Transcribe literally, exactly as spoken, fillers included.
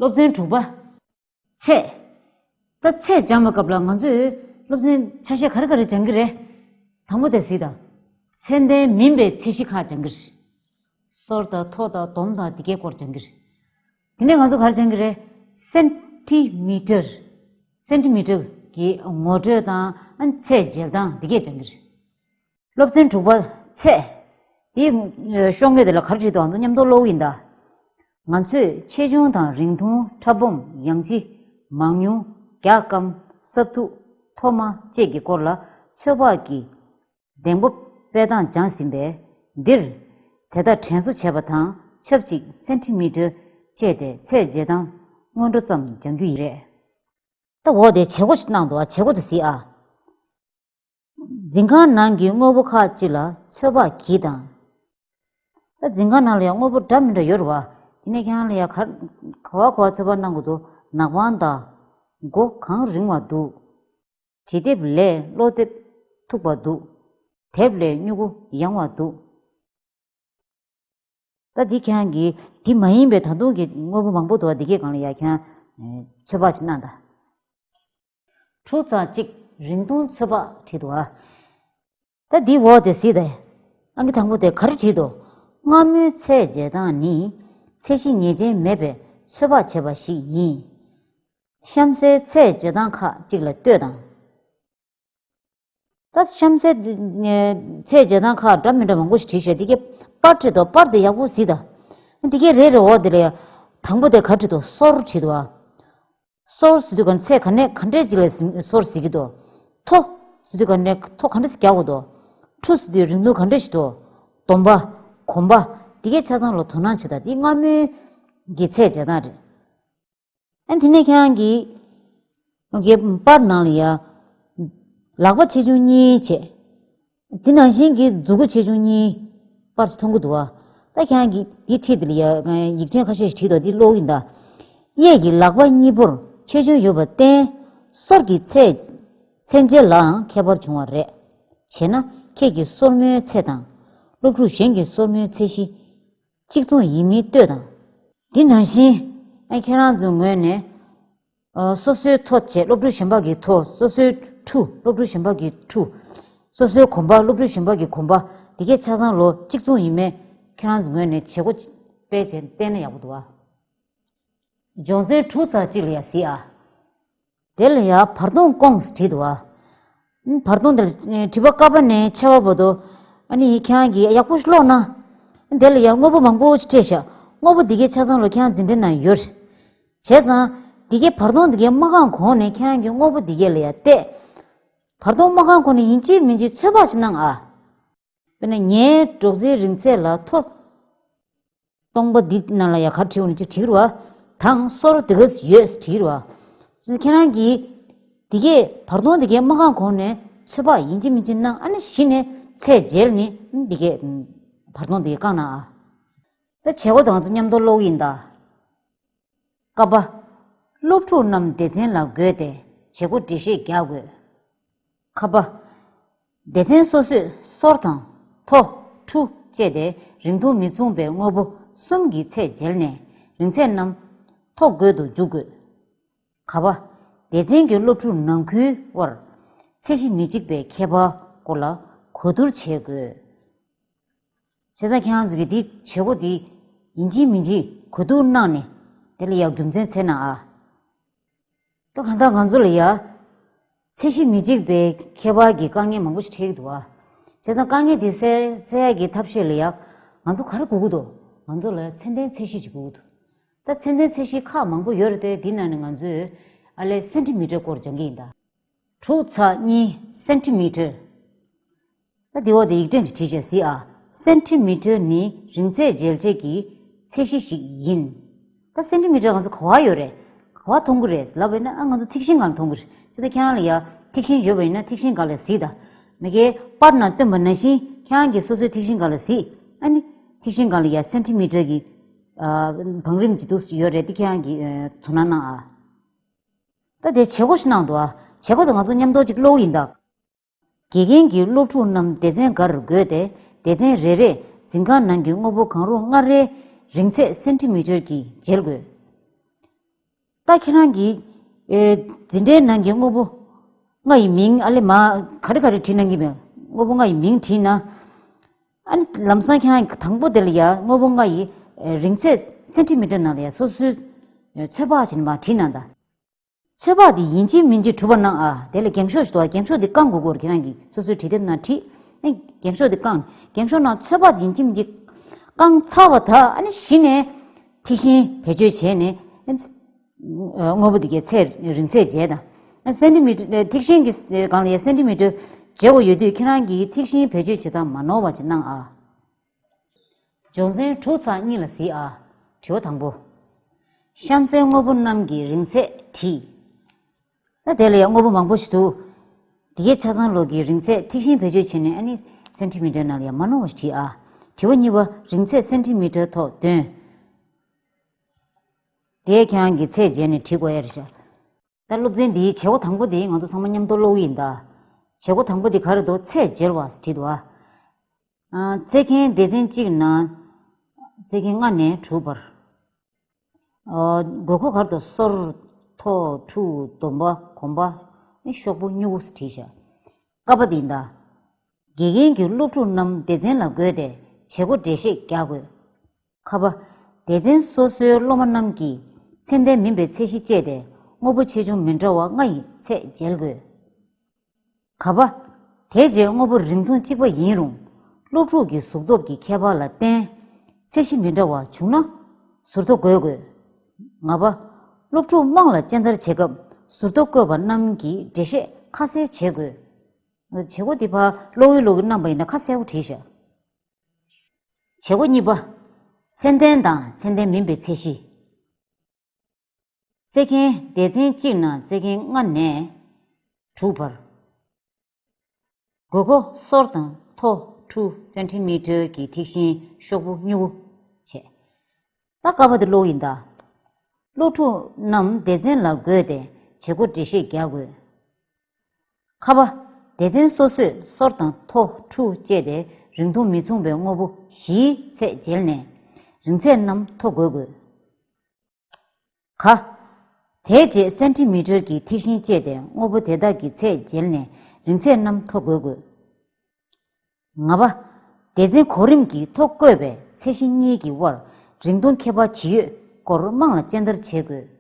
སློབ་ཚན་དྲུག་པ། ཚད། ད་ཚད་སྦྱང་བའི་སྐབས་ལ་ང་ཚོས་སློབ་ཚན་ཆ་ཤས་ག་རེ་ག་རེ་སྦྱང་གི་རེད། དང་པོ་དེ་གཟིགས་དང་། ཚད་ལྡན་མིན་པའི་ཚད་གཞི་ཁག་སྦྱང་གི་རེད། སོར་དང་མཐོ་དང་སྡོམ་དང་འདི་གའི་སྐོར་སྦྱང་གི་རེད། དེ་ནས་ང་ཚོ་ག་རེ་སྦྱང་གི་རེད། སེན་ཊི་མི་ཊར། སེན་ཊི་མི་ཊར་གྱི་ངོ་སྤྲོད་དང་ཚད་འཇལ་སྟངས་འདི་གས་སྦྱང་གི་རེད། སློབ་ཚན་དྲུག་པ། ཚད། དེའི་ཤོག་ངོས་དེ་ལ་ག་རེ་བྲིས་འདུག་ང་ཚོ་མཉམ་དུ་ཀློག་གི་ཡིན་ད། ང་ཚོས་ཆེ་ཆུང་དང་རིང་ཐུང་ཕྲ་སྦོམ་ཡང་ལྗིད་མང་ཉུང་རྒྱགས་སྐམ་སྲབ་མཐུག་མཐོ་དམའ་བཅས་ཀྱི་སྐོར་ལ་ཚོད་དཔག་གི་གདེང་སྤོབས་སྤེལ་སྟངས་སྦྱངས་ཟིན་པས། འདིར་དེ་དག་དྲན་གསོ་བྱས་པ་དང་ཆབས་ཅིག་སེན་ཊི་མི་ཊར་སྤྱད་དེ་ཚད་འཇལ་སྟངས་སྔོན་འགྲོ་ཙམ་སྦྱང་རྒྱུ་ཡིན་རེད། ད་འོ་དེ་བྱེད་སྒོ་ཞིག་གནང་འདུག་ཨ། བྱེད་སྒོ་དེ་གཟིགས་ཨ། འཛིན་ཁང་ནང་གི་དངོས་པོ་ཁག་ཅིག་ལ་ཚོད་དཔག་གྱིས་དང་། ད་འཛིན་ཁང་ནང་ལ་ཡང་དངོས་པོ་འདྲ་མི་འདྲ་ཡོད་རེད་བ། དེ་ནས་ཁྱེད་རང་ལ་ཡང་ག་ག་བ་ག་བ་ཚོད་དཔག་གནང་དགོས་འདུག་ནག་པང་དང་། མགོ་གང་རིང་བ་འདུག་འབྲི་དེབ་ལས་ཀློག་དེབ་མཐུག་པ་འདུག་དེབ་ལས་སྨྱུ་གུ་ཡང་བ་འདུག་ད་འདི་ཁྱེད་རང་གིས་འདི་མ་ཡིན་པའི་ད་དུང་གི་དངོས་པོ་མང་པོ་འདུག་བ། འདི་གའི་སྒང་ལ་ཡ་ཁྱེད་རང་ཚོད་དཔག་ཅིག་གནང་དང་། ཕྲུག་ཚང་གཅིག་རིང་ཐུང་ཚོད་དཔག་བྲིས་འདུག་བ། ད་འདི་འོག་དེ་གཟིགས་དང་། ཨང་ཀི་དང་པོ་དེ་ག་རེ་བྲིས་འདུག་སྔ་མོའི་ཚད་འཇལ་སྟངས་ནི་ཚད་གཞི་ངེས་ཅན་མེད་པའི་ཚོད་དཔག་བྱས་པ་ཞིག་ཡིན། གཤམ་གསལ་ཚད་འཇལ་སྟངས་ཁག་ཅིག་ལ་ལྟོས་དང་། ད་གཤམ་གསལ་འདི་ཚད་འཇལ་སྟངས་ཁག་འདྲ་མི་འདྲ་མང་པོ་ཞིག་བྲིས་ཤག་འདི་གའི་པར་བྲིས་འདུག་པར་དེ་ཡག་པོ་གཟིགས་དང་། འདི་གའི་རེ་རེ་འོག་དེ་ལ་ཡ། དང་པོ་དེ་ག་བྲིས་འདུག་སོར་བྲིས་འདུག་ཨ། སོར་ཟེར་དུས་ག་ཚད་ག་ནས་ག་འདྲས་ཅིག་ལ་ཟིན་སོར་ཟེར་གྱི་འདུག་མཐོ་ཟེར་དུས་ག་ནས་མཐོ་ག་འདྲས་རྒྱག་དགོས་འདུག་ཕྲུ་ཟེར་དུས་རིང་ཐུང་ག་འདྲས་ཞིག་འདུག་སྡོམ་པ། གོམ་པ། འདི་གའི་ཆ་ཚང་ལ་དོ་སྣང་བྱེད་དང་། འདི་སྔ་མོའི་གི་ཚད་འཇལ་སྟངས་རེད། ཨ་དེ་ནས་ཁྱེད་རང་གིས་གི་པར་ནང་ལ་ཡ། ལག་པ་ཆེ་ཆུང་གཉིས་བྱས། དེ་ནང་བཞིན་གྱི་མཛུ་གུ་ཆེ་ཆུང་གཉིས་པར་ཞིག་མཐོང་གི་འདུག་བ། ད་ཁྱེད་རང་གིས་འདི་བྲིས་དེ་ལ་ཡ་ཡིག་ཕྲེང་ཁ་ཤས་ཤིག་བྲིས་འདུག་འདི་ཀློག་གི་ཡིན་ད། གཡས་ཀྱི་ལག་པ་གཉིས་པོར་ཆེ་ཆུང་ཡོད་པར་བརྟེན། སོར་གྱི་ཚད་ཚད་འཇལ་ལའང་ཁྱད་པར་འབྱུང་བ་རེད། བྱས་ན་ཁྱེད་ཀྱི་སོར་མོའི་ཚད་དང་། སློབ་ཕྲུག་གཞན་གྱི་སོར་མོའི་ཚད་གཞི་གཅིག་མཚུངས་ཡིན་མིན་ལྟོས་དང་། འདི་ནང་བཞིན། ཨ་ཁྱེད་རང་ཚོའི་ངོས་ནས། ཨ་སོ་སོའི་མཐོ་བྱས་སློབ་ཕྲུག་གཞན་པ་གི་མཐོ། སོ་སོའི་ཕྲུ་སློབ་ཕྲུག་གཞན་པ་གི་ཕྲུ། སོ་སོའི་གོམ་པ་སློབ་ཕྲུག་གཞན་པ་གི་གོམ་པ། འདི་གའི་ཆ་ཚང་ལོ་གཅིག་མཚུངས་ཡིན་མིན། ཁྱེད་རང་ཚོའི་ངོས་ནས་བྱེད་སྒོ་སྤེལ་བྱས་བསྟན་ན་ཡག་པོ་འདུག་ཨ། སྦྱོང་ཚན་དྲུག་ཚེག་གཅིག་ལ་ཡ་གཟིགས་ཨ། དེ་ལ་ཡ་བར་སྟོང་སྐོངས་བྲིས་འདུག་ཨ། བར་སྟོང་དེ་ལ་བྲིས་པ་ཀ་པ་ནས་ཆེ་བ་བར་དུ། ཨ་ནི་ཁྱེད་རང་གིས་ཡག་པོ་ཀློག་ན། དེ་ལ་ཡ་དངོས་པོ་མང་པོ་ཞིག་སྤྲད་ཤག་དངོས་པོ་འདི་གའི་ཆ་ཚང་ལོ་ཁྱེད་རང་འཛིན་གྲྭའི་ནང་ཡོད་རེད། བྱས་ཙང་། འདི་གའི་བར་སྟོང་འདི་གའི་མ་གང་གོང་ནས་ཁྱེད་རང་གིས་དངོས་པོ་འདི་གའི་ལ་ཡ་བལྟས། བར་སྟོང་མ་གང་གོང་ནས་ཡིན་གཅིག་མིན་གཅིག་ཚོད་དཔག་ཅིག་གནང་ཨ། དཔེར་ན་ངའི་སྒྲོག་ཙེའི་རིང་ཚད་ལ་མཐོ། སྟོང་པ་འདི་ནང་ལ་ཡ་ག་བྲིས་འོང་ནི་ཅིག་བྲིས་རུ་བ། དང་སོར་དེ་ག་ཡོད་བྲིས་རུ་བ། ཁྱེད་རང་གིས། འདི་གས་བར་སྟོང་འདི་གས་མ་གང་གོང་ནས་ཚོད་དཔག་ཡིན་གཅིག་མིན་གཅིག་གནང་ཨ་ནི་གཞི་ནས་ཚད་འཇལ་ནི་འདི་གས། བར་སྟོང་འདི་གས་བཀང་ན་ཨ། ད་བྱེད་སྒོ་དང་ཚོ་མཉམ་དུ་ཀློག་ཡིན་ད། ཀ་པ། སློབ་ཕྲུག་རྣམས་སྡེ་ཚན་ལ་བགོས་ཏེ་བྱེད་སྒོ་འགྲེལ་བཤད་རྒྱག་དགོས། ཁ་པ། སྡེ་ཚན་སོ་སོས་སོར་དང་། མཐོ། ཕྲུ། བཅས་ཏེ་རིང་ཐུང་མི་མཚུངས་པའི་དངོས་པོ་གསུམ་གྱི་ཚད་འཇལ་ནས་རིང་ཚད་རྣམས་མཐོ་བགོད་དུ་འཇུག་དགོས། ག་པ། སྡེ་ཚན་གྱི་སློབ་ཕྲུག་ནང་ཁུལ་དབར་ཚད་གཞི་མི་གཅིག་པའི་ཁྱད་པར་སྐོར་ལ་གོ་བསྡུར་བྱེད་དགོས། བྱས་ཙང་ཁྱེད་རང་ཚོ་གིས་འདི་བྱེད་སྒོ་འདི་ཡིན་གཅིག་མིན་གཅིག་གོ་བསྡུར་གནང་ནས་དེ་ལ་ཡང་རྒྱུ་མཚན་འཚོལ་ན་ཨ། ད་གང་ལྟར་ང་ཚོ་ལ་ཡ། ཚད་གཞི་མི་གཅིག་པའི་ཁྱད་པར་གྱི་དཀའ་ངལ་མང་པོ་ཞིག་འཕྲད་ཀྱི་འདུག་ཨ། བྱས་ཙང་དཀའ་ངལ་འདི་སེལ་སེལ་ཡག་གི་ཐབས་ཤེས་ལ་ཡ། ང་ཚོ་ག་རེ་དགོས་ཀྱི་འདུག་ང་ཚོ་ལ་ཚད་ལྡན་ཚད་གཞི་ཅིག་དགོས་ཀྱི་འདུག་ད་ཚད་ལྡན་ཚད་གཞི་ཁག་མང་པོ་ཡོད་རེད་དེ་འདི་ནང་ནས་ང་ཚོས་ཨ་ལས་སེན་ཊི་མི་ཊར་སྐོར་སྦྱང་གི་ཡིན་ད། དྲུག་ཚེག་གཉིས་སེན་ཊི་མི་ཊར། ད་འདི་འོག་ཏུ་ཡིག་ཕྲེང་ཅིག་བྲིས་བྱས་གཟིགས་ཨ། སེན་ཊི་མི་ཊར་ནི་རིང་ཚད་འཇལ་བྱེད་ཀྱི་ཚད་གཞི་ཞིག་ཡིན། ད་སེན་ཊི་མི་ཊར་ང་ཚོ་ག་བ་ཡོད་རེད། ག་བ་མཐོང་གི་རེད་ལབ་པ་ཡིན་ན་ཨ་ང་ཚོ་ཐིག་ཤིང་སྒང་ལ་མཐོང་གི་རེད། ཅི་ད་ཁྱེད་རང་ལ་ཡ་ཐིག་ཤིང་ཡོད་པ་ཡིན་ན་ཐིག་ཤིང་སྒང་ལ་གཟིགས་དང་། མ་གིའི་པར་ནང་སྟོན་པ་ནང་བཞིན་ཁྱེད་རང་གིས་སོ་སོའི་ཐིག་ཤིང་སྒང་ལ་གཟིགས། ཨ་ནི་ཐིག་ཤིང་སྒང་ལ་ཡ་སེན་ཊི་མི་ཊར་གྱི་ཨ་བང་རིམ་ཅིག་འདུག་ཡོད་རེད་དེ་ཁྱེད་རང་གིས་ཨ་དོ་སྣང་གནང་ཨ། ད་དེ་བྱེད་སྒོ་ཞིག་གནང་འདུག་ཨ། བྱེད་སྒོ་དེ་ང་ཚོ་མཉམ་དུ་ཅིག་ཀློག་ཡིན་ད། དགེ་རྒན་གྱིས་སློབ་ཕྲུག་རྣམས་སྡེ་ཚན་འགར་བགོས་ཏེ་སྡེ་ཚན་རེ་རེས་འཛིན་ཁང་ནང་གི་དངོས་པོ་གང་རུང་ལྔ་རེའི་རིང་ཚད་སེན་ཊི་མི་ཊར་གྱིས་འཇལ་དགོས། ད་ཁྱེད་རང་གིས་ཨེ་འཛིན་གྲྭའི་ནང་གི་དངོས་པོ་ལྔ་ཡི་མིང་ཨ་ལེ་མ་ག་རེ་ག་རེ་བྲིས་གནང་གི་མེད། དངོས་པོ་ལྔ་ཡི་མིང་བྲིས་ན། ཨ་ནི་ལམ་སང་ཁྱེད་རང་གིས་དང་པོ་དེ་ལ་ཡ་དངོས་པོ་ལྔ་ཡི་ཨེ་རིང་ཚད་སེན་ཊི་མི་ཊར་ནང་ལ་ཡ་སོ་སོའི་ཨེ་ཚོད་དཔག་བྱས་ནས་མར་བྲིས་གནང་དང་། ཚོད་དཔག་དེ་ཡིན་གཅིག་མིན་གཅིག་གྲུབ་པ་གནང་ཨ། དེ་ལ་འགེངས་ཤོག་ཞིག་འདུག་ཨ། འགེངས་ཤོག་དེ་བཀང་དགོས་སྐོར་ཁྱེད་རང་གིས་སོ་སོའི་བྲིས་དེབ་ནང་བྲིས། ཨ་ནི་འགེངས་ཤོག་དེ་བཀང་། འགེངས་ཤོག་ནང་ཚོད་དཔག་དེ་ཡིན་གཅིག་མིན་གཅིག་བཀང་ཚར་བ་ད་ཨ་ནི་གཞི་ནས་ཐིག་ཤིང་བེད་སྤྱོད་བྱས་ནས་ཨ་ནི་དངོས་པོ་དེ་གའི་ཚད་རིང་ཚད་འཇལ་དང་། ཨ་ནི་སེན་ཊི་མི་ཊར་ཐིག་ཤིང་གི་སྒང་ལ་ཡ་སེན་ཊི་མི་ཊར་འཇལ་དགོས་ཡོད་དུས་ཁྱེད་རང་གིས་ཐིག་ཤིང་བེད་སྤྱོད་བྱེད་སྟངས་མ་ནོར་བ་ཅིག་གནང་ཨ། སྦྱོང་ཚན་དྲུག་ཚེག་གཉིས་ལ་གཟིགས་ཨ། དྲི་བ་དང་པོ། གཤམ་གསལ་དངོས་པོ་རྣམས་ཀྱི་རིང་ཚད་བྲིས། ད་དེ་ལ་ཡང་དངོས་པོ་མང་པོ་ཞིག་འདུག་དེ་གའི་ཆ་ཚང་ལོག་གི་རིང་ཚད་ཐིག་ཤིང་བེད་སྤྱོད་བྱས་ནས་ཨ་ནི་སེན་ཊི་མི་ཊར་ནང་ལ་ཡང་མ་ནོར་བ་ཞིག་བྲིས་ཨ། དྲི་བ་གཉིས་པ། རིང་ཚད་སེན་ཊི་མི་ཊར་ཐོག་འདོན། དེ་ཁྱེད་རང་གིས་ཚད་འཇལ་ནས་བྲིས་དགོས་ཡ་རེད་ཤག་ད་སློབ་ཚན་འདིའི་བྱེད་སྒོ་དང་པོ་དེ་ང་ཚོ་ཚང་མ་མཉམ་དུ་ཀློག་གི་ཡིན་ད། བྱེད་སྒོ་དང་པོ་དེ་ག་རེ་འདུག་ཚད་འཇལ་བ་ཟེར་བྲིས་འདུག་ཨ། ཨ། ཚེག་ཁེངས་སྡེ་ཚན་གཅིག་ནས་ཚེག་ཁེངས་ལྔ་ནས་དྲུག་བར། ཨ། དགོས་མཁོ་ག་རེ་འདུག་སོར། ཐོག། ཕྲུག། སྡོམ་པ། གོམ་པ། ཤོག་བུ། སྨྱུ་གུ་ཟེར་བྲིས་ཤག་ཀ་པ་དེ་ཡིན་ད། དགེ་རྒན་གྱིས་སློབ་ཕྲུག་རྣམས་སྡེ་ཚན་ལ་བགོས་ཏེ་བྱེད་སྒོ་འགྲེལ་བཤད་རྒྱག་དགོས། ཁ་པ། སྡེ་ཚན་སོ་སོའི་སློབ་མ་རྣམས་ཀྱིས་ཚད་ལྡན་མིན་པའི་ཚད་གཞི་སྤྱད་དེ་དངོས་པོ་ཆེ་ཆུང་མི་འདྲ་བ་ལྔ་ཡི་ཚད་འཇལ་དགོས། ག་པ། དེ་རྗེས་དངོས་པོ་རིང་ཐུང་གཅིག་པ་ཡིན་རུང་། སློབ་ཕྲུག་གི་གཟུགས་སྟོབས་ཀྱི་ཁྱད་པར་ལ་བརྟེན། ཚད་གཞི་མི་འདྲ་བ་བྱུང་ན། ཟུར་ཐོ་འགོད་དགོས། ང་པ། སློབ་ཕྲུག་དམངས་ལ་སྤྱན་བསྟར་བྱེད་སྐབས་ཟུར་ཐོ་བཀོད་པ་རྣམས་ཀྱིས་འགྲེལ་བཤད་ཁ་གསལ་བྱེད་དགོས། བྱེད་སྒོ་འདི་ཕར་ཀློག་ཡུལ་ཀློག་གི་གནང་པ་ཡིན་ན་ཁ་གསལ་པོ་བྲིས་ཤག་བྱེད་སྒོ་གཉིས་པ། ཚད་ལྡན་དང་ཚད་ལྡན་མིན་པའི་ཚད་གཞི། ཚེག་ཁེངས་སྡེ་ཚན་གཅིག་ནས་ཚེག་ཁེངས་ལྔ་ནས་དྲུག་བར། དགོས་མཁོ། སོར་དང་ཐོག། ཕྲུག། སེན་ཊི་མི་ཊར་གྱི་ཐིག་ཤིང་། ཤོག་བུ། སྨྱུ་གུ་བཅས། ད་ཀ་པ་དེ་ཀློག་ཡིན་ད། སློབ་ཕྲུག་རྣམས་སྡེ་ཚན་ལ་བགོས་ཏེ་བྱེད་སྒོ་འགྲེལ་བཤད་རྒྱག་དགོས། ཁ་པ། སྡེ་ཚན་སོ་སོས་སོར་དང་ཐོག། ཕྲུག་བཅས་ཏེ་རིང་ཐུང་མི་མཚུངས་པའི་དངོས་པོ་བཞིའི་ཚད་འཇལ་ནས་རིང་ཚད་རྣམས་ཐོ་འགོད་དགོས། ག། དེ་རྗེས་སེན་ཊི་མི་ཊར་གྱི་ཐིག་ཤིང་སྤྱད་དེ་དངོས་པོ་དེ་དག་གི་ཚད་འཇལ་ནས་རིང་ཚད་རྣམས་ཐོ་འགོད་དགོས། ང་པ། སྡེ་ཚན་གོ་རིམ་གྱིས་ཐོ་བཀོད་པའི་ཚད་གཞི་གཉིས་ཀྱི་དབར་རིང་ཐུང་ཁྱད་པར་ཇི་ཡོད་སྐོར་དམངས་ལ་སྤྱན་བསྟར་བྱེད་དགོས།